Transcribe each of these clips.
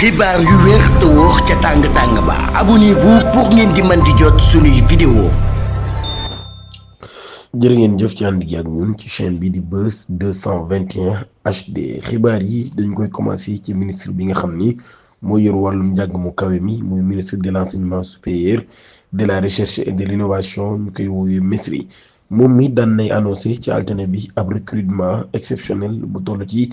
xibaar yu wér te wóor ca tàng-tàng ba abonnez-vous pour ngeen di mën di jot suñuy vidéo. jërë ngeen jëf ci ànd gi ak ñun ci chaîne bi di Buzz 221 HD xibaar yi dañ koy commencé ci ministre bi nga xam ni moo yor wàllum njàng mu kawe mi muy ministre de l'enseignement supérieur de la recherche et de l'innovation ñu koy woowee MESRI moom mi daan nay annoncé ci altine bi ab recrutement exceptionnel bu toll ci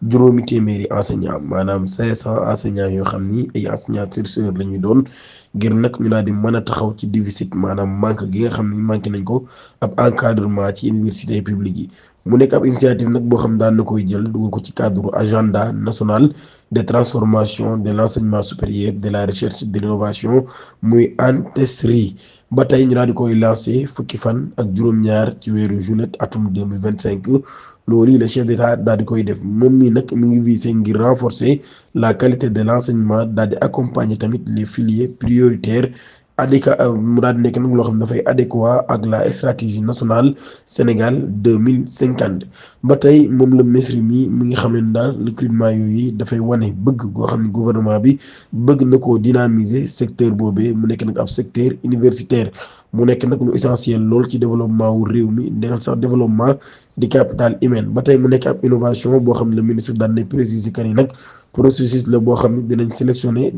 juróomi téeméeri enseignants maanaam 500 enseignants yoo xam ni ay enseignants chercheurs la ñuy doon ngir nag ñu daal di mën a taxaw ci déficit maanaam manque gi nga xam ni manqué nañ ko ab encadrement ci université publique yi mu nekk ab initiative nag boo xam daan na koy jël dugal ko ci cadre agenda national de transformation de l'enseignement supérieur de la recherche de l'innovation muy ANTESRI ba tey ñu daal di koy lancé fukki fan ak juróom-ñaar ci weeru juillet atum 2025 loolu le chef d'état daal di koy def moom mi nag mi ngi visé ngir renforcer la qualité de l'enseignement daal di accompagner tamit les filières prioritaires mu daal di nekk nag loo xam ne dafay adéquat ak la stratégie nationale Sénégal 2050 ba tey moom la MESRI mi ngi xam ne daal recrutement yooyu dafay wane bëgg goo xam ne gouvernement bi bëgg na koo dynamiser secteur boobee mu nekk nag ab secteur universitaire mu nekk nag lu essentiel lool ci développement wu réew mi nekkal sax développement di capital humain ba tey mu nekk ab innovation boo xam ne le ministre daan na préciser que ni nag processus la boo xam ne dinañ sélectionné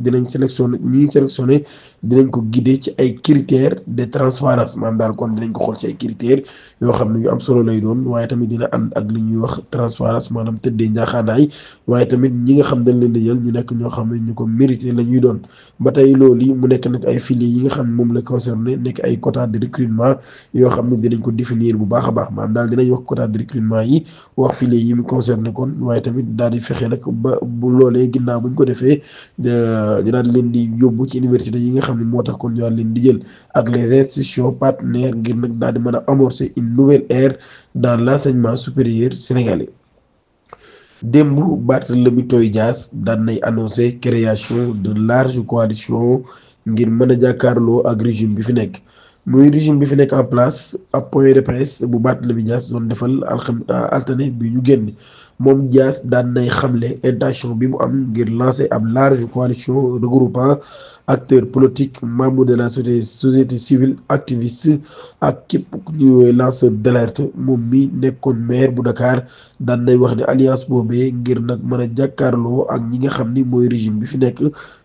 ñi sélectionné dinañ ko guider ci ay critères de transparence maanaam daal kon dinañ ko xool ci ay critères yoo xam ne yu am solo lay doon waaye tamit dina ànd ak li ñuy wax transparence maanaam tëddee njaaxaanaay waaye tamit ñi nga xam dañ leen di jël ñu nekk ñoo xam ne ñu ko mérité la ñuy doon ba tey loolu mu nekk nag ay filières yi nga xam ne moom la concerné nekk ay quota de recrutement yoo xam ne dinañ ko définir bu baax a baax maanaam daal dinañ wax quota de recrutement yi wax filières yi mu concerné kon waaye tamit daal di fexe nag ba bu loolee ginnaaw buñ ko defee ñu daal leen di yóbbu ci université yi nga xam ne moo tax kon ñu daal leen di jël ak les institutions partenaires ngir nag daal di mën a amorcer une nouvelle ère dans l'enseignement supérieur sénégalais. démb Barthélémy Toye Dias daan nay annoncé création de large coalition ngir mën a jàkkaarloo ak régime bi fi nekk muy régime bi fi nekk en place ab point de presse bu Barthélémy Dias doon defal altine bi ñu génn moom Dias daan nay xamle intention bi mu am ngir lancer ab large coalition regroupant acteurs politiques membres de la société civile activistes ak képp ñuy lanceur d'alerte moom mi nekkoon maire bu Dakar daan nay wax ne alliance boobee ngir nag mën a jàkkaarloo ak ñi nga xam ni mooy régime bi fi nekk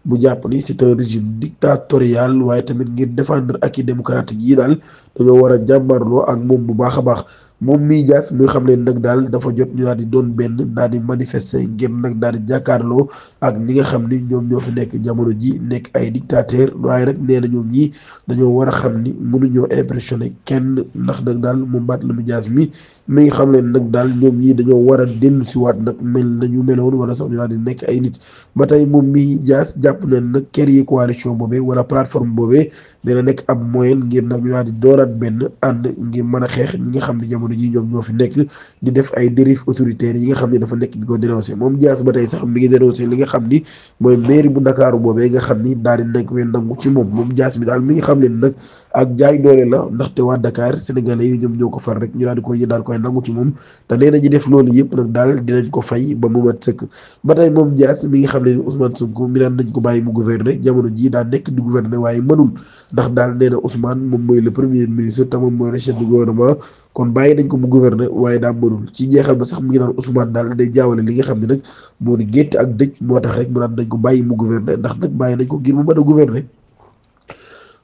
mu jàpp ni c'est un régime dictatorial waaye tamit ngir défendre acquis démocratique yi daal dañoo war a jàmbarloo ak moom bu baax a baax moom mii Dias muy xam leen nag daal dafa jot ñu daal di doon benn daal di manifester ngir nag daal di jàkkaarloo ak ñi nga xam ni ñoom ñoo fi nekk jamono ji nekk ay dictateur waaye nag nee na ñoom ñii dañoo war a xam ni mënuñoo impressionné kenn ndax nag daal moom Barthélémy Dias mi ngi xam leen nag daal ñoom ñii dañoo war a dellu si waat nag mel nañu meloon wala sax ñu daal di nekk ay nit ba tey moom mii Dias jàpp na nag créer coalition boobee wala plateforme boobee dina nekk ab moyen ngir nag ñu daal di dooraat benn ànd ngir mën a xeex ñi nga xam ne jamono ji ñoom ñoo fi nekk di def ay dérives autoritaires yi nga xam ne dafa nekk di ko dénoncé moom Dias ba tey sax mi ngi dénoncé li nga xam ni mooy mairie bu Ndakaaru boobee nga xam ni daal di nekk ween nangu ci moom Dias bi daal mi ngi xam leen nag ak jaay doole la ndaxte waa Dakar sénégalais yi ñoom ñoo ko far rek ñu daal di koy nangu ci moom te nee na ñi def loolu yëpp nag daal dinañ ko fay ba mu mat sëkk ba tey moom Dias mi ngi xam ne Ousmane Sonko mi naan nañ ko bàyyi mu gouverner jamono ji daa nekk di gouverner waaye mënul ndax daal nee na Ousmane moom mooy le premier ministre te moom mooy chef du gouvernement kon bàyyi nañ ko mu gouverner waaye daa mënul ci jeexal ba sax mu ngi naan Ousmane daal day jaawale li nga xam ne nag moo di gétt ak dëj moo tax rek mu naan nañ ko bàyyi mu gouverner ndax nag bàyyi nañ ko ngir mu mën a gouverner.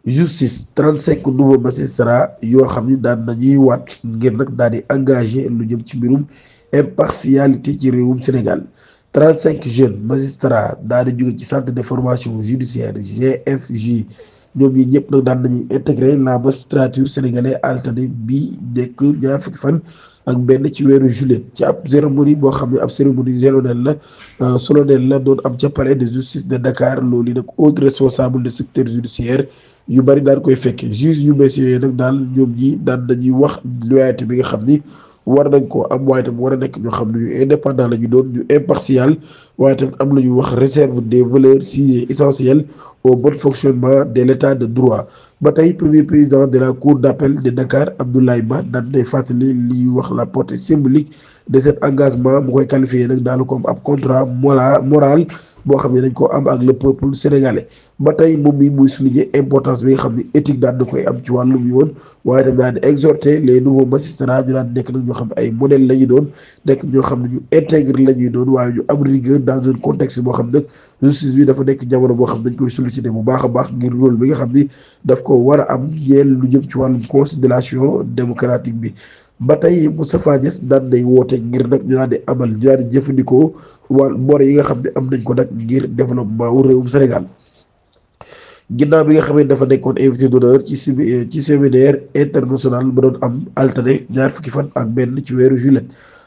justice 35 nouveaux magistrats yoo xam ni daan nañuy waat ngir nag daal di engagé lu jëm ci mbirum impartialité ci réewum Sénégal 35 jeunes magistrats daal di jóge ci centre de formation judiciaire GFJ ñoom ñi ñëpp nag daan nañu intégré la magistrature sénégalaise alternée bi nekk ñaar fukki fan ak benn ci weeru juillet ci ab cérémonie boo xam ne ab cérémonie solennelle la doon am ca palais de justice de Dakar loolu nag autre responsable de secteur judiciaire yu bari daan koy fekke juge yu bees yooyu nag daal ñoom ñi daan nañuy wax loyauté bi nga xam ni war nañ ko am waaye tam war a nekk ñoo xam ne ñu indépendant la ñu doon ñu impartial waaye tamit am la ñuy wax réserve des valeurs si essentielles au bon fonctionnement de l'état de droit. ba tey premier président de la cour d'appel de Dakar Abdoulaye Ba daan nay fàttali li wax la portée symbolique de cet engagement mu koy qualifié nag daal comme ab contrat moral boo xam ne dañ ko am ak le peuple sénégalais. ba tey moom mi muy souligner importance bi nga xam ne éthique daan na koy am ci wàllum yoon waaye tamit daan di exhorter les nouveaux magistrats ñu daan nekk nag ñoo xam ne ay modèle la ñu doon nekk ñoo xam ne ñu intègre la ñuy doon waaye ñu am rigueur dans un contexte boo xam nag justice bi dafa nekk jamono boo xam dañ koy solliciter bu baax a baax ngir rôle bi nga xam ni daf ko war a am ñeel lu jëm ci wàllum considération démocratique bi. ba tey Moustapha Niasse daan nay woote ngir nag ñu daan di amal ñu daan di jëfandikoo wàll bor yi nga xam ne am nañ ko nag ngir développement wu réewum Sénégal. ginnaaw bi nga xam ne dafa nekkoon invité d'honneur ci séminaire international ba doon am altine ñaar fukki fan ak benn ci weeru juillet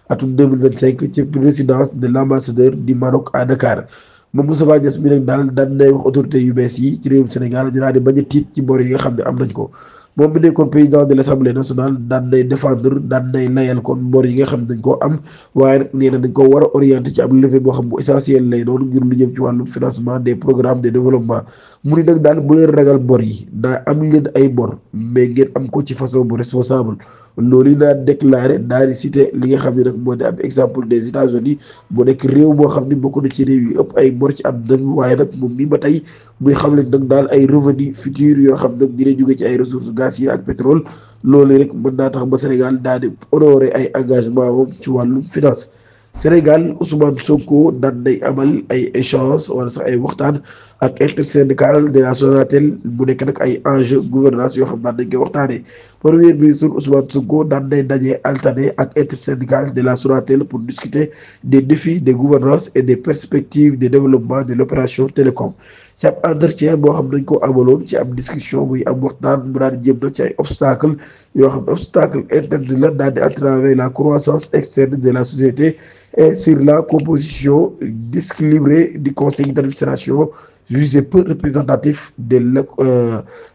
atum 2025 ci résidence de l'ambassadeur du Maroc à Dakar. moom Moustapha Niasse mi nag daal daan nay wax autorité yu bees yi ci réewum Sénégal ñu daan di bañ a tiit ci bor yi nga xam ne am nañ ko. moom bi nekkoon président de l'Assemblée nationale daan nay défendre daan nay layal kon bor yi nga xam ne dañ koo am waaye nag nee na dañ ko war a orienté ci ab levée boo xam bu essentiel lay doon ngir lu jëm ci wàllum financement des programmes de développement. mu ni nag daal bu leen ragal bor yi daa am leen ay bor mais ngeen am ko ci façon bu responsable loolu yi naa déclaré daal di cité li nga xam ne nag moo di am exemple des États-Unis bu nekk réew boo xam ni bokk na ci réew yi ëpp ay bor ci àdduna bi waaye nag moom mi ba tey muy xam leen nag daal ay revenu futur yoo xam nag dina jóge ci ay ressources gaz yi ak pétrole loolu rek mën naa tax ba Sénégal daal di honorer ay engagement moom ci wàllum finance. Sénégal Ousmane Sonko daan day amal ay échange wala sax ay waxtaan ak intersyndical de la Sonatel bu nekk nag ay enjeu gouvernance yoo xam daan dañ koy waxtaanee. Premier ministre Ousmane Sonko daan day daje altane ak intersyndical de la Sonatel pour discuter des défis de gouvernance et des perspectives de développement de l'opération télécom. ci ab entretien boo xam dañ ko amaloon ci ab discussion buy am waxtaan mu daal di jëm na ci ay obstacle yoo xam obstacle interne la daal di à travers la croissance externe de la société et sur la composition déséquilibrée du conseil d'administration jugé peu représentatif de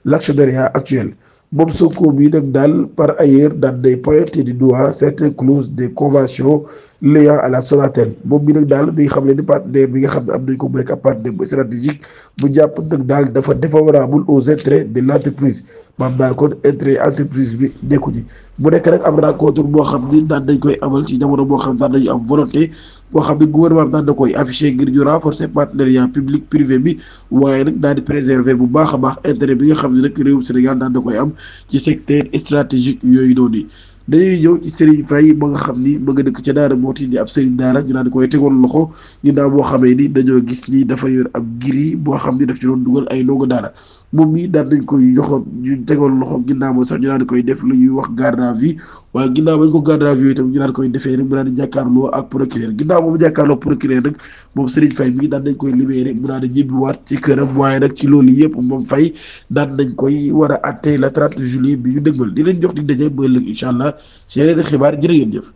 l'actionnariat actuel. moom Sonko bi nag daal par ailleurs daan day pointer du doigt certaines clauses des conventions liées à la Sonatel moom bi nag daal bi nga xam ne ni partenaire bi nga xam ne am nañ ko mu nekk ab partenaire bu stratégique bu jàpp nag daal dafa défavorable aux intérêts de l'entreprise maanaam daal kon intérêt entreprise bi nekku ci mu nekk nag am rencontre boo xam ni daan dañ koy amal ci jamono boo xam ne daan dañu am volonté boo xam ne gouvernement bi daan da koy affiché ngir ñu renforcer partenariat public privé bi waaye nag daal di préserver bu baax a baax intérêt bi nga xam ne nag réewum Sénégal daan da koy am ci secteur stratégique yooyu noonu. dañuy ñëw ci Serigne Faye ba nga xam ni ba nga dëkk ca Daara Moti di ab Serigne Daara ñu daan di koy tegoon loxo ginnaaw boo xamee ni dañoo gis ni dafa yor ab giri boo xam ni daf ci doon dugal ay ndongo daara moom mii daan nañ koy joxoon ñu tegoon loxo ginnaaw moom sax ñu daan di koy def lu ñuy wax garde à vue waaye ginnaaw bañ ko garde à vue itam ñu daan koy defee rek mu daan di jàkkaarloo ak procureur ginnaaw moom jàkkaarloo procureur nag moom Serigne Faye mii daan nañ koy libéré mu daan di ñibbiwaat ci këram waaye nag ci loolu yëpp moom Faye daan nañ koy war a àtte le 30 juillet bi ñu dëgmal di leen jox di daje ba ëllëg incha allah ci yeneen xibaar jërë ngeen jëf